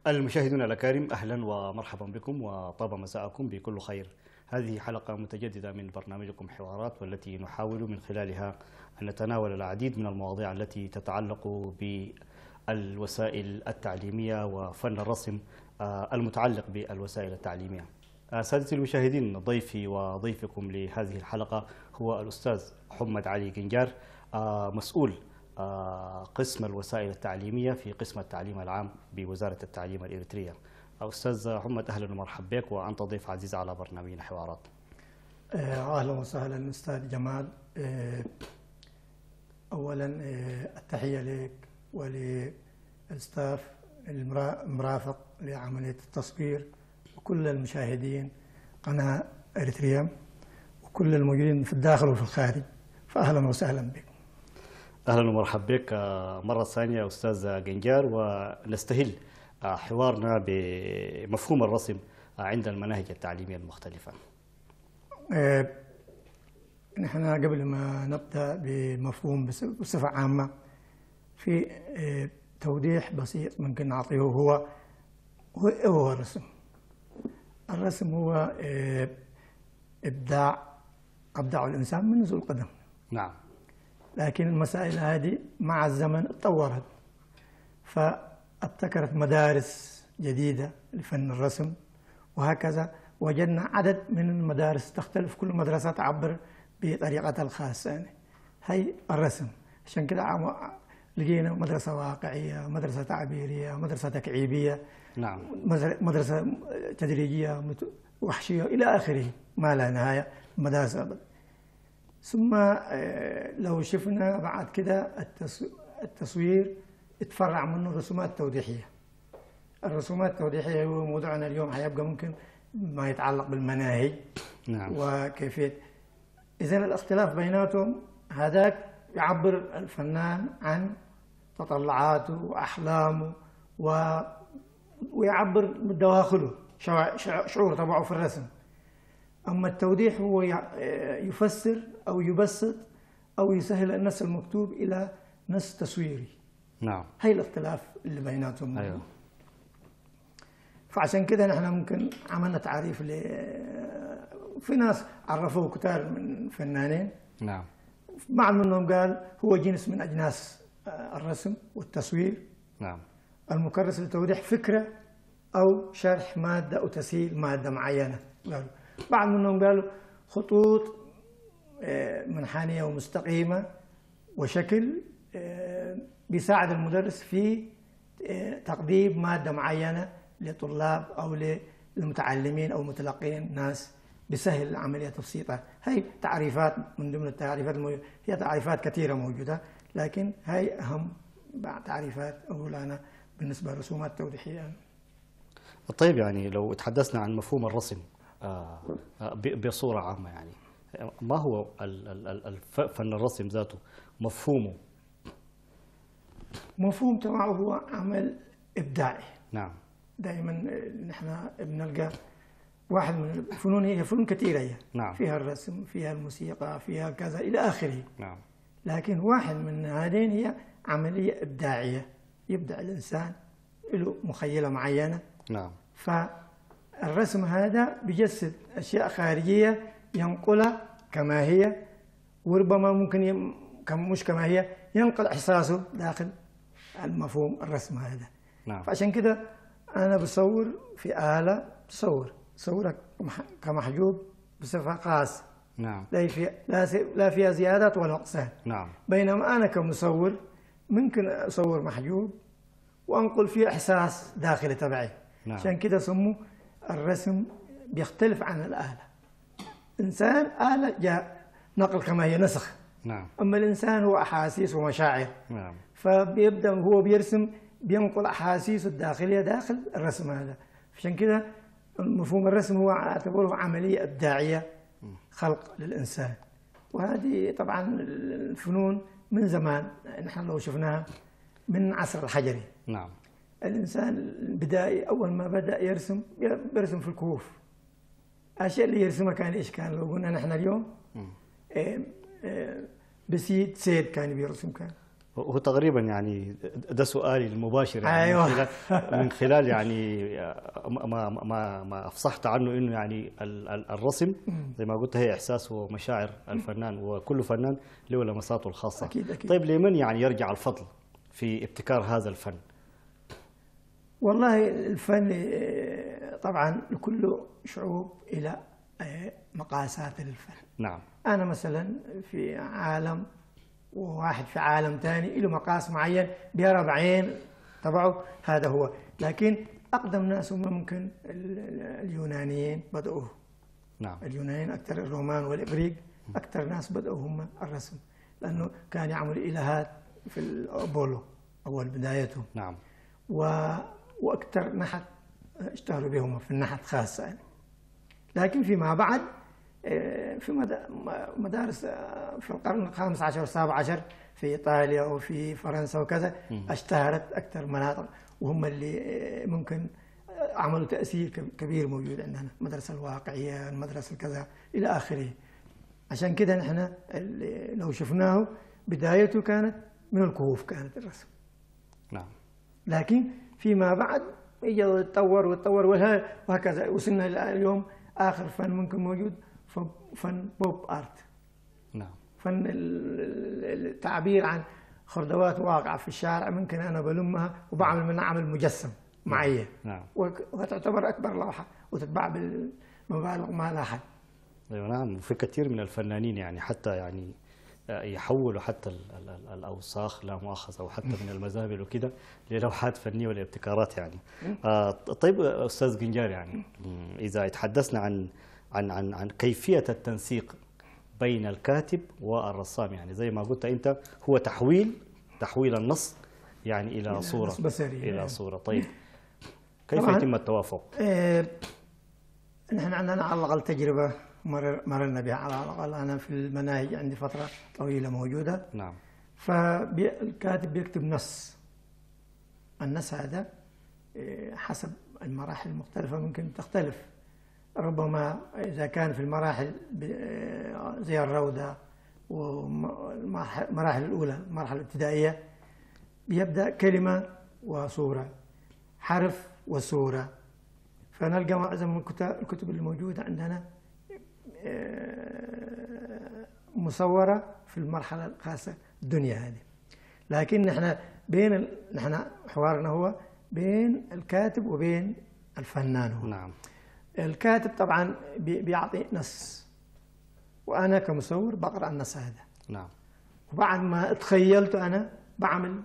المشاهدون الأكارم، أهلا ومرحبا بكم وطاب مساءكم بكل خير. هذه حلقة متجددة من برنامجكم حوارات، والتي نحاول من خلالها أن نتناول العديد من المواضيع التي تتعلق بالوسائل التعليمية وفن الرسم المتعلق بالوسائل التعليمية. سادتي المشاهدين، ضيفي وضيفكم لهذه الحلقة هو الأستاذ حمد علي جنجار، مسؤول قسم الوسائل التعليمية في قسم التعليم العام بوزارة التعليم الإريترية. أستاذ حمد، أهلا ومرحبا بك، وأنت ضيف عزيز على برنامجنا حوارات. أهلا وسهلا أستاذ جمال. أولا التحية لك ولل staff المرافق لعملية التصوير وكل المشاهدين قناة إريتريا وكل الموجودين في الداخل وفي الخارج، فأهلا وسهلا بكم. أهلا ومرحبا بك مرة ثانية أستاذ جنجار، ونستهل حوارنا بمفهوم الرسم عند المناهج التعليمية المختلفة. نحن قبل ما نبدأ بمفهوم بصفة عامة، في توضيح بسيط ممكن نعطيه، هو الرسم. الرسم هو إبداع أبدعه الإنسان منذ القدم. نعم. لكن المسائل هذه مع الزمن تطورت، فابتكرت مدارس جديدة لفن الرسم، وهكذا وجدنا عدد من المدارس تختلف، كل مدرسة تعبر بطريقتها الخاصة. يعني هي الرسم، عشان كده لقينا مدرسة واقعية، مدرسة تعبيرية، مدرسة تكعيبية، نعم، مدرسة تدريجية، وحشية، إلى آخره، ما لا نهاية مدارس أبدا. ثم لو شفنا بعد كده التصوير اتفرع منه الرسومات التوضيحية. الرسومات التوضيحية هو موضوعنا اليوم، حيبقى ممكن ما يتعلق بالمناهج. نعم. وكيفية إذن الاختلاف بيناتهم، هذاك يعبر الفنان عن تطلعاته وأحلامه ويعبر دواخله، شعور تبعه في الرسم. أما التوضيح هو يفسر أو يبسط أو يسهل النص المكتوب إلى نص تصويري. نعم. هاي الاختلاف اللي بيناتهم. أيوه. فعشان كده نحن ممكن عملنا تعريف في ناس عرفوه كتار من فنانين. نعم. بعض منهم قال هو جنس من أجناس الرسم والتصوير. نعم. المكرس لتوضيح فكرة أو شرح مادة أو تسهيل مادة معينة. قالوا بعض منهم قالوا خطوط منحنية ومستقيمة وشكل بيساعد المدرس في تقديم مادة معينة لطلاب أو للمتعلمين أو متلقين ناس، بسهل العملية تبسيطها. هي تعريفات من ضمن التعريفات الموجودة، هي تعريفات كثيرة موجودة، لكن هي أهم تعريفات أقول أنا بالنسبة للرسومات التوضيحية. طيب، يعني لو تحدثنا عن مفهوم الرسم بصورة عامة، يعني ما هو فن الرسم ذاته، مفهومه؟ مفهوم تبعه هو عمل إبداعي. نعم. دائما نحن بنلقى واحد من الفنون، هي فنون كثيرة هي. نعم. فيها الرسم، فيها الموسيقى، فيها كذا إلى آخره. نعم. لكن واحد من هذين هي عملية إبداعية، يبدع الإنسان له مخيلة معينة. نعم. فالرسم هذا بيجسد أشياء خارجية ينقلها كما هي، وربما ممكن مش كما هي، ينقل إحساسه داخل المفهوم الرسم هذا. نعم. فعشان كده أنا بصور في آلة، بصورك كمحجوب بصفة خاصة. نعم. لا فيها زيادات ولا نقصان. نعم. بينما أنا كمصور ممكن أصور محجوب وأنقل فيه إحساس داخلي تبعي. نعم. عشان كده سموه الرسم بيختلف عن الآلة. إنسان آلة جاء نقل كما هي، نسخ. نعم. أما الإنسان هو أحاسيس ومشاعر. نعم. فبيبدأ هو بيرسم، بينقل أحاسيسه الداخلية داخل الرسم هذا. عشان كده مفهوم الرسم هو أعتبره عملية إبداعية، خلق للإنسان. وهذه طبعا الفنون من زمان، نحن لو شفناها من عصر الحجري. نعم. الإنسان البدائي أول ما بدأ يرسم، بيرسم في الكهوف. الأشياء اللي يرسمها كان إيش؟ كان لو قلنا نحن اليوم بسيد سيد كان بيرسم، كان هو تقريبا يعني ده سؤالي المباشر يعني. أيوة. من خلال يعني ما ما ما افصحت عنه، انه يعني الرسم زي ما قلت هي احساس ومشاعر الفنان، وكل فنان له لمساته الخاصة. أكيد أكيد. طيب لمن يعني يرجع الفضل في ابتكار هذا الفن؟ والله الفن طبعا لكل شعوب الى مقاسات الفن. نعم. انا مثلا في عالم وواحد في عالم ثاني له مقاس معين بيرى بعين تبعه، هذا هو. لكن اقدم ناس هم ممكن اليونانيين بدأوه. نعم. اليونانيين اكثر، الرومان والاغريق اكثر ناس بدأوا هم الرسم، لانه كان يعملوا الهات في الابولو اول بدايته. نعم. واكثر نحت اشتهروا بهم في النحت خاصة يعني. لكن فيما بعد في مدارس في القرن الخامس عشر والسابع عشر في إيطاليا وفي فرنسا وكذا اشتهرت أكثر مناطق، وهم اللي ممكن عملوا تأثير كبير موجود عندنا، المدرسة الواقعية، المدرسة الكذا إلى آخره. عشان كده نحن لو شفناه بدايته كانت من الكهوف، كانت الرسم. نعم. لكن فيما بعد اجى تطور وتطور وهكذا وصلنا اليوم آخر فن ممكن موجود فن بوب آرت. نعم. فن التعبير عن خردوات واقعة في الشارع، ممكن أنا بلمها وبعمل منها عمل مجسم معين. نعم. وتعتبر أكبر لوحة وتتباع بالمبالغ ما لها حد. أيوة نعم. وفي كثير من الفنانين يعني حتى يعني يحولوا حتى الأوساخ لا مؤاخذة وحتى من المزابل وكده للوحات فنية والابتكارات يعني. طيب أستاذ قنجار، يعني إذا تحدثنا عن عن عن عن كيفية التنسيق بين الكاتب والرسام، يعني زي ما قلت أنت هو تحويل النص يعني إلى صورة بصرية، إلى صورة. طيب كيف يتم التوافق؟ نحن عندنا على الأقل تجربة مررنا بها، على الأقل أنا في المناهج عندي فترة طويلة موجودة. نعم. فالكاتب بيكتب نص، النص هذا حسب المراحل المختلفة ممكن تختلف، ربما إذا كان في المراحل زي الروضة والمراحل الأولى، المرحلة الابتدائية، بيبدأ كلمة وصورة، حرف وصورة. فنلقى معظم الكتب الموجودة عندنا مصورة في المرحلة الخاصة الدنيا هذه. لكن نحن بين نحن حوارنا هو بين الكاتب وبين الفنان هو. نعم. الكاتب طبعا بيعطي نص، وانا كمصور بقرا النص هذا. نعم. وبعد ما تخيلته انا بعمل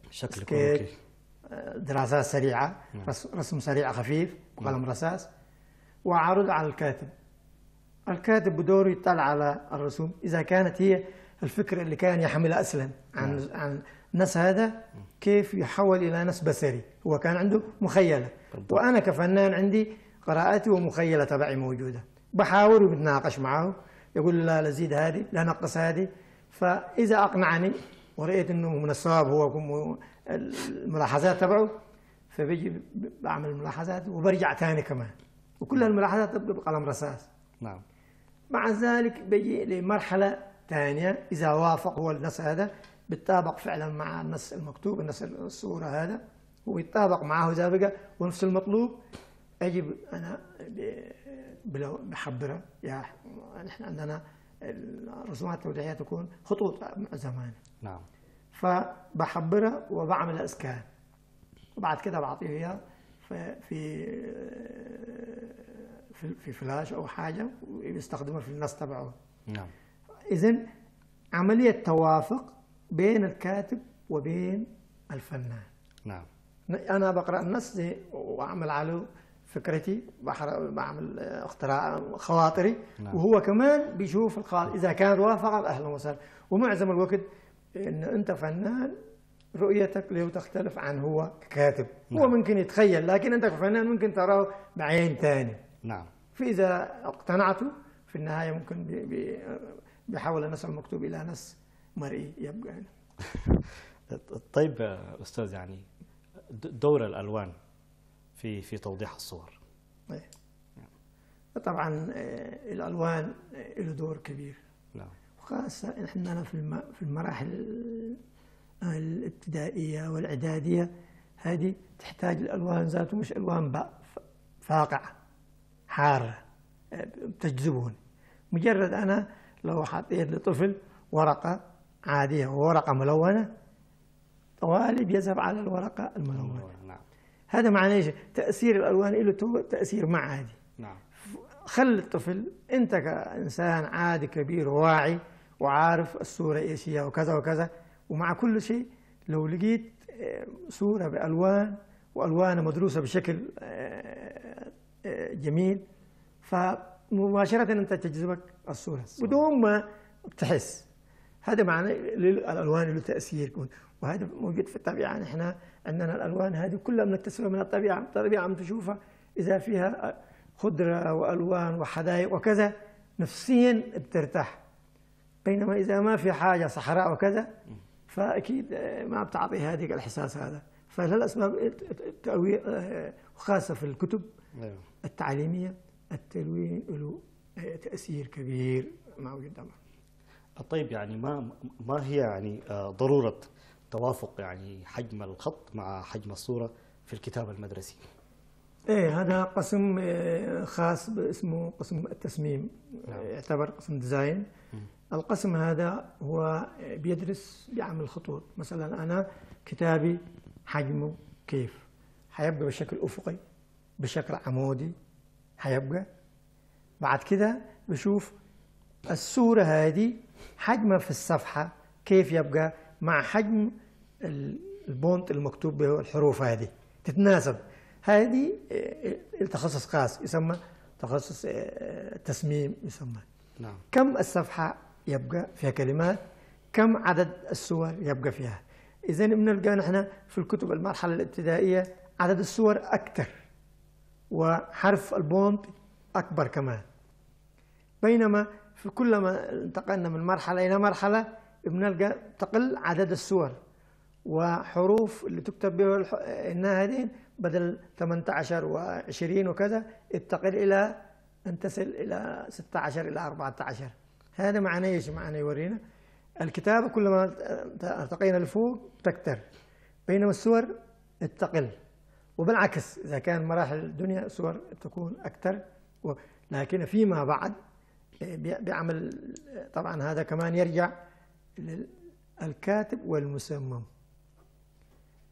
شكل كروكي، دراسات سريعة. نعم. رسم سريع خفيف بقلم رصاص، واعرض على الكاتب. الكاتب بدوره يطلع على الرسوم اذا كانت هي الفكرة اللي كان يحملها اصلا عن نعم. عن النص هذا، كيف يحول الى نص بصري. هو كان عنده مخيلة. بالضبط. وانا كفنان عندي قراءتي ومخيلة تبعي موجودة، بحاول وبتناقش معه، يقول لا زيد هذه، لا نقص هذه. فإذا أقنعني ورأيت أنه من الصواب هو الملاحظات تبعه، فبيجي بعمل الملاحظات وبرجع ثاني كمان، وكل الملاحظات تبقى بقلم رصاص. نعم. مع ذلك بيجي لمرحلة ثانية، إذا وافق هو النص هذا بيتطابق فعلا مع النص المكتوب، النص الصورة هذا هو يتطابق معه إذا بقى ونفس المطلوب، أجب أنا بحبرة. يا نحن عندنا الرسومات التوضيحية تكون خطوط زمان. نعم. فبحبرها وبعمل اسكان، وبعد كده بعطيه اياها في في في فلاش او حاجة ويستخدمها في النص تبعه. نعم. اذا عملية توافق بين الكاتب وبين الفنان. نعم. انا بقرا النص واعمل عليه فكرتي، بعمل اختراع خواطري. نعم. وهو كمان بيشوف الخاطر، اذا كان وافق اهلا وسهلا. ومعظم الوقت ان انت فنان رؤيتك له تختلف عن هو ككاتب. نعم. هو ممكن يتخيل، لكن انت كفنان ممكن تراه بعين ثاني. نعم. فاذا اقتنعته في النهاية ممكن بيحول النص المكتوب الى نص مرئي يبقى هنا. طيب استاذ، يعني دور الالوان في توضيح الصور. طبعا الالوان له دور كبير. نعم. وخاصة احنا في المراحل الابتدائية والإعدادية هذه تحتاج الألوان ذاته مش ألوان فاقعة حارة بتجذبهم. مجرد أنا لو حطيت لطفل ورقة عادية وورقة ملونة طوالي بيذهب على الورقة الملونة. نعم. هذا معناه ايش؟ تأثير الألوان له تأثير ما عادي. نعم. خلي الطفل، أنت كإنسان عادي كبير وواعي وعارف الصورة إيش هي وكذا وكذا، ومع كل شيء لو لقيت صورة بألوان وألوان مدروسة بشكل جميل، فمباشرة أنت تجذبك الصورة بدون ما تحس. هذا معناه الألوان له تأثير يكون، وهذا موجود في الطبيعة. نحن عندنا الألوان هذه كلها بنكتسبها من الطبيعة. الطبيعة عم تشوفها إذا فيها خضرة وألوان وحدائق وكذا نفسيا بترتاح، بينما إذا ما في حاجة صحراء وكذا فأكيد ما بتعطي هذه الإحساس هذا. فللأسباب التأويل، وخاصة في الكتب التعليمية، التلوين له تأثير كبير موجود طبعا. طيب، يعني ما هي يعني ضرورة توافق يعني حجم الخط مع حجم الصورة في الكتاب المدرسي؟ ايه، هذا قسم خاص اسمه قسم التصميم. نعم. يعتبر قسم design. القسم هذا هو بيدرس، بيعمل خطوط. مثلا أنا كتابي حجمه كيف حيبقى، بشكل أفقي، بشكل عمودي حيبقى. بعد كده بشوف الصورة هذه حجمها في الصفحة كيف يبقى مع حجم ال font المكتوب به الحروف هذه تتناسب. هذه التخصص خاص يسمى تخصص تصميم يسمى. نعم. كم الصفحة يبقى فيها كلمات، كم عدد الصور يبقى فيها. إذا بنلقى نحن في الكتب المرحلة الابتدائية عدد الصور أكثر وحرف ال font أكبر كمان، بينما في كلما انتقلنا من مرحلة إلى مرحلة بنلقى تقل عدد الصور وحروف اللي تكتب بها إنها هذين بدل 18 و20 وكذا تقل إلى أن تصل إلى 16 إلى 14. هذا معناه إيش؟ معناه يورينا الكتابة كلما ارتقينا لفوق تكتر، بينما الصور تقل، وبالعكس إذا كان مراحل الدنيا الصور تكون أكثر. لكن فيما بعد بيعمل طبعا هذا كمان يرجع للكاتب والمصمم.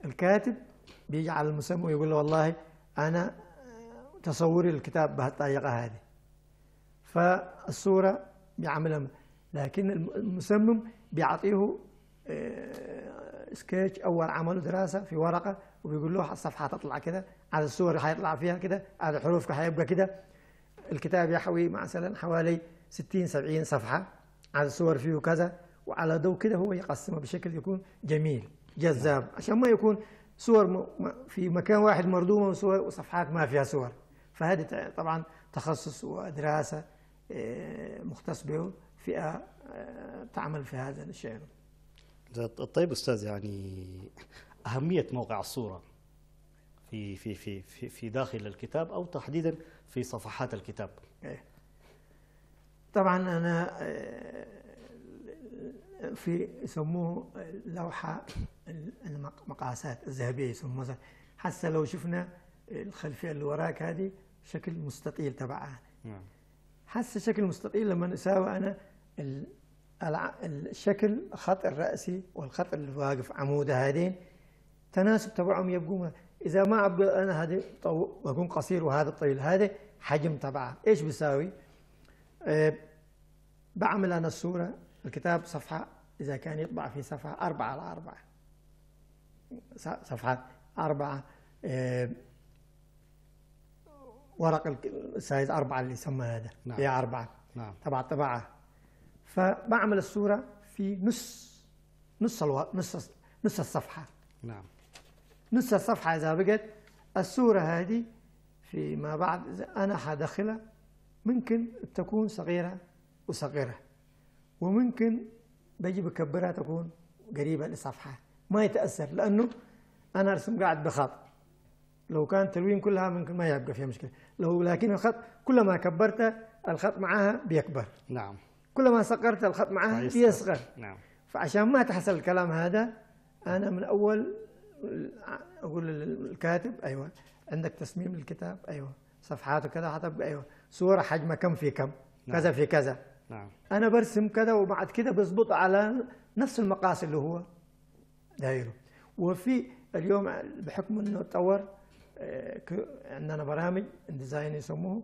الكاتب بيجي على المصمم ويقول له والله أنا تصوري الكتاب بهالطريقة هذه، فالصورة بيعملها، لكن المصمم بيعطيه سكتش أول عمله دراسة في ورقة وبيقول له الصفحة تطلع كده، على الصور حيطلع فيها كده، على الحروف حيبقى كده. الكتاب يحوي مثلا حوالي 60-70 صفحة، على الصور فيه كذا، وعلى ضوء كده هو يقسمها بشكل يكون جميل جذاب، عشان ما يكون صور في مكان واحد مردومة وصور وصفحات ما فيها صور. فهذا طبعا تخصص ودراسة مختص به فئة تعمل في هذا الشيء. طيب أستاذ، يعني أهمية موقع الصورة في في في في في داخل الكتاب أو تحديدا في صفحات الكتاب. طبعا أنا في يسموه لوحة المقاسات الذهبية يسموها. حتى لو شفنا الخلفية اللي وراك هذه شكل مستطيل تبعها. نعم. حس شكل مستطيل لما نساوي أنا الشكل الخط الرأسي والخط اللي واقف عموده هذين تناسب تبعهم يبقوا. إذا ما أبقى أنا هذه بكون قصير وهذا طويل، هذا حجم تبعه إيش بيساوي؟ بعمل أنا الصورة الكتاب صفحة، إذا كان يطبع في صفحة 4 على 4، صفحة 4 ورق السايز 4 اللي يسمى هذا. نعم. هي 4. نعم. تبع الطباعة. فبعمل الصورة في نص نص نص نص الصفحة. نعم. نص الصفحة إذا بقت الصورة هذه فيما بعد إذا أنا حدخلها ممكن تكون صغيرة وصغيرة، وممكن بجي بكبرها تكون قريبة للصفحة، ما يتأثر لأنه أنا أرسم قاعد بخط. لو كان تلوين كلها ممكن ما يبقى فيها مشكلة، لو لكن الخط كلما كبرته الخط معاها بيكبر. نعم. كلما صغرت الخط معاها بيصغر. نعم. فعشان ما تحصل الكلام هذا انا من اول اقول للكاتب ايوه عندك تصميم للكتاب، ايوه صفحاته كذا حتبقى، ايوه صوره حجمها كم في كم، نعم. كذا في كذا. نعم. انا برسم كذا وبعد كده بظبط على نفس المقاس اللي هو دايرة. وفي اليوم بحكم انه تطور، عندنا برامج design يسموه،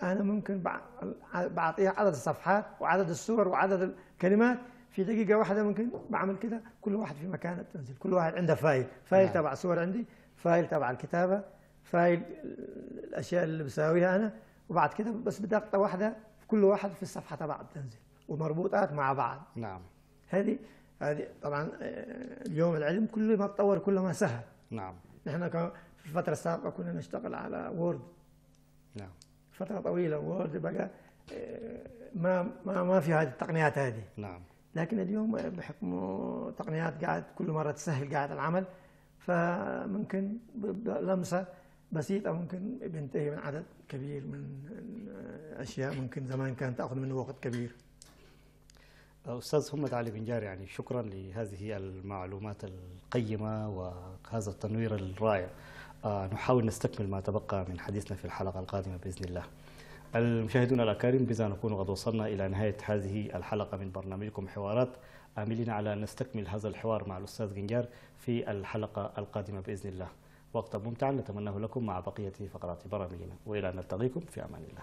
انا ممكن بعطيها عدد الصفحات وعدد الصور وعدد الكلمات في دقيقة واحدة، ممكن بعمل كده كل واحد في مكانه تنزل، كل واحد عنده file، file تبع صور عندي، file تبع الكتابة، file الاشياء اللي بساويها انا، وبعد كده بس بضغطه واحدة كل واحد في الصفحة تبعه بتنزل ومربوطات مع بعض. هذه طبعا اليوم العلم كل ما تطور كل ما سهل. نحن في الفترة السابقة كنا نشتغل على Word. فترة طويلة Word بقى ما في هذه التقنيات هذه. لكن اليوم بحكم تقنيات قاعد كل مرة تسهل قاعد العمل، فممكن بلمسه بسيطة ممكن بينتهي من عدد كبير من الاشياء ممكن زمان كانت تاخذ منه وقت كبير. أستاذ همت علي بنجار، يعني شكرا لهذه المعلومات القيمة وهذا التنوير الرائع. نحاول نستكمل ما تبقى من حديثنا في الحلقة القادمة بإذن الله. المشاهدون الأكارم، بذا نكون قد وصلنا إلى نهاية هذه الحلقة من برنامجكم حوارات، آملين على أن نستكمل هذا الحوار مع الأستاذ جنجار في الحلقة القادمة بإذن الله. وقتا ممتعا نتمناه لكم مع بقية فقرات برامجنا، وإلى أن نلتقيكم في أمان الله.